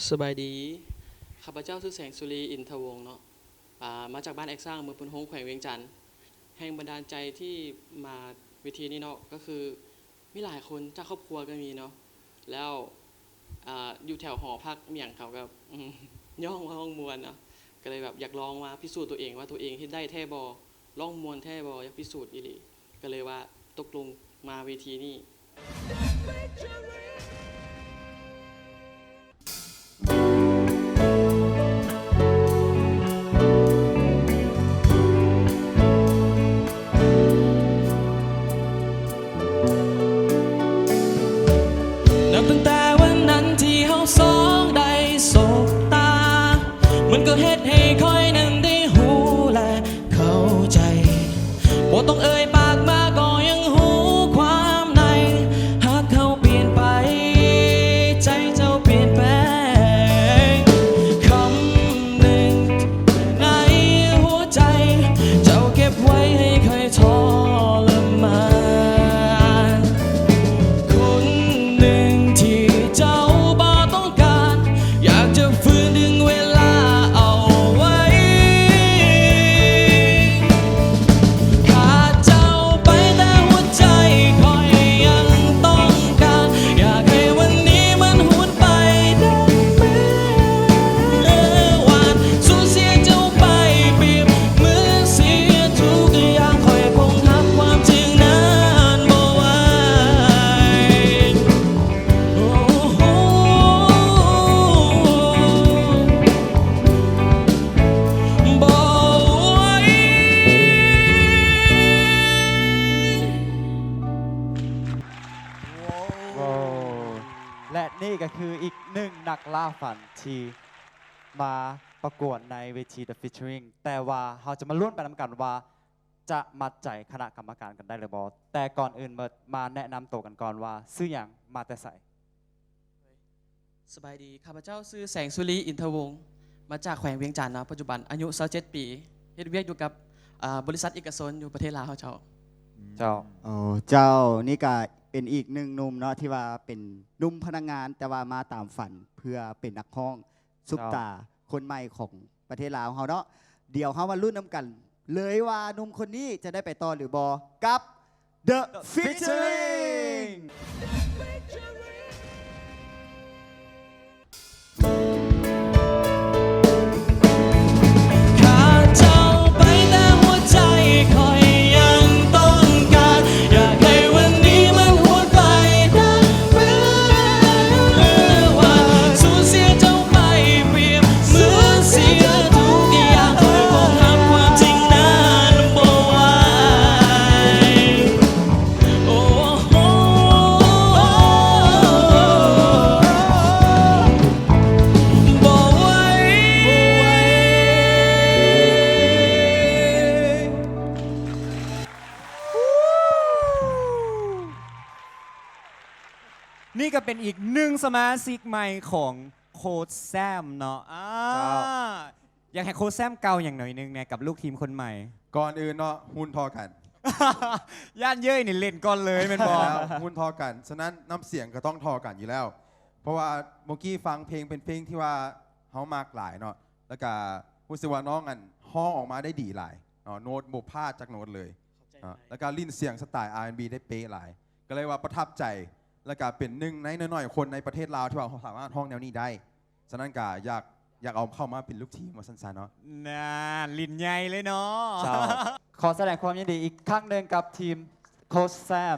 ສະບາຍດີ ຂ້າພະເຈົ້າຊື່ແສງສຸລີ ອິນທະວົງເນາະ ອາ ມາຈາກບ້ານແອກຊ້າງ ເມືອງໂພນໂຮງ ແຂວງວຽງຈັນ. ແຮງບັນດານໃຈທີ່ມາເວທີນີ້ເນາະ ກໍຄືມີຫຼາຍຄົນ ຈາກຄອບຄົວກໍມີເນາະ ແລ້ວ ອາ ຢູ່ແຖວຫໍພັກອີ່ຫຍັງ ເຂົາກໍ ອືມ ຮ້ອງ ຮ້ອງມ່ວນເນາະ ກໍເລີຍແບບຢາກລອງມາພິສູດຕົວເອງວ່າ ຕົວເອງເຮັດໄດ້ແທ້ບໍ່ ຮ້ອງມ່ວນແທ້ບໍ່ ຢາກພິສູດອີ່ຫຼີ ກໍເລີຍວ່າຕົກລົງມາເວທີນີ້. ນັບຕັ້ງແຕ່ວັນນັ້ນທີ່ເຮົາສອງໄດ້ສົບຕາ ມັນກໍເຮັດໃຫ້ຂ້ອຍນັ້ນໄດ້ຮູ້ ແລະ ເຂົ້າໃຈ ບໍ່ຕ້ອງເອີ່ຍປາກມາກໍຍັງຮູ້ຄວາມໃນ ຫາກເຮົາປ່ຽນໄປ ໃຈເຈົ້າປ່ຽນແປງ ຄຳໜຶ່ງໃນຫົວໃຈ ເຈົ້າເກັບໄວ້ໃຫ້ຂ້ອຍທໍລະມານ ຄົນໜຶ່ງທີ່ເຈົ້າບໍ່ຕ້ອງການ ຢາກຈະຟື້ນດຶງເວລາເອົາໄວ້ ຂາດເຈົ້າໄປແຕ່ຫົວໃຈຂ້ອຍຍັງຕ້ອງການ ຢາກໃຫ້ວັນນີ້ມັນຫູນໄປດັ່ງເມື່ອວານ ສູນເສຍເຈົ້າໄປປຽບເໝືອນເສຍທຸກຢ່າງ ຂ້ອຍຄົງຮັບຄວາມຈິງນັ້ນບໍ່ໄຫວ. ໂອ້ ແລະ ນີ້ກໍຄືອີກໜຶ່ງນັກລ່າຝັນທີ່ມາປະກວດໃນເວທີ The Featuring ແຕ່ວ່າເຮົາຈະມາລຸ້ນໄປນຳກັນວ່າ ຈະມັດໃຈຄະນະກຳມະການກັນໄດ້ຫຼືບໍ່? ແຕ່ກ່ອນອື່ນໝົດ ມາແນະນຳໂຕກັນກ່ອນວ່າຊື່ຫຍັງ ມາແຕ່ໃສ? ສະບາຍດີ ຂ້າພະເຈົ້າຊື່ແສງສຸລີ ອິນທະວົງ ມາຈາກແຂວງວຽງຈັນເນາະ ປັດຈຸບັນອາຍຸຊາວເຈັດປີ ເຮັດວຽກຢູ່ກັບ ອາ ບໍລິສັດເອກະຊົນຢູ່ປະເທດລາວເຮົາເຈົ້າ. ເຈົ້າ ໂອ້ ເຈົ້າ ນີ້ກະເປັນອີກໜຶ່ງໜຸ່ມເນາະ ທີ່ວ່າເປັນໜຸ່ມພະນັກງານ ແຕ່ວ່າມາຕາມຝັນເພື່ອເປັນນັກຮ້ອງ ຊຸບຕາຄົນໃໝ່ຂອງປະເທດລາວເຮົາເນາະ. ດຽວເຮົາມາລຸ້ນນຳກັນເລີຍວ່າໜຸ່ມຄົນນີ້ຈະໄດ້ໄປຕໍ່ຫຼືບໍ່ກັບ The Featuring. ຂາດເຈົ້າໄປແຕ່ຫົວໃຈຂ້ອຍຍັງຕ້ອງການ ຢາກໃຫ້ວັນນີ້ມັນຫວນໄປ ນີ້ກໍເປັນອີກໜຶ່ງສະມາຊິກໃໝ່ຂອງໂຄດແຊມເນາະ. ອາ ເຈົ້າ ຢາກໃຫ້ໂຄດແຊມກ່າວຫຍັງໜ້ອຍໜຶ່ງແດ່ກັບລູກທີມຄົນໃໝ່? ກ່ອນອື່ນເນາະ ຮຸ່ນທໍ່ກັນ. ຢ້ານເຍີ້ຍນີ້ເຫຼັ້ນກ່ອນເລີຍແມ່ນບໍ່? ຮຸ່ນທໍ່ກັນ ສະນັ້ນນ້ຳສຽງກໍຕ້ອງທໍ່ກັນຢູ່ແລ້ວ ເພາະວ່າເມື່ອກີ້ຟັງເພງ ເປັນເພງທີ່ວ່າເຮົາມັກຫຼາຍເນາະ ແລ້ວກະຮູ້ສຶກວ່ານ້ອງ ອັນ ຮ້ອງອອກມາໄດ້ດີຫຼາຍເນາະ ໂນ້ດບໍ່ພາດຈັກໂນ້ດເລີຍເນາະ ແລ້ວກະຫຼິ້ນສຽງສະໄຕລ໌ ອາ ແອນ ບີ ໄດ້ເປະຫຼາຍ ກໍເລີຍວ່າປະທັບໃຈ ແລ້ວກະເປັນໜຶ່ງໃນໜ້ອຍໆຄົນໃນປະເທດລາວທີ່ວ່າສາມາດຮ້ອງແນວນີ້ໄດ້. ສະນັ້ນກະຢາກ ຢາກເອົາເຂົ້າມາເປັນລູກທີມວ່າຊັ້ນຊະເນາະ. ນາ ຫຼິ້ນໃຫຍ່ເລີຍເນາະ. ເຈົ້າ ຂໍສະແດງຄວາມຍິນດີອີກຄັ້ງໜຶ່ງກັບທີມໂຄດແຊມ.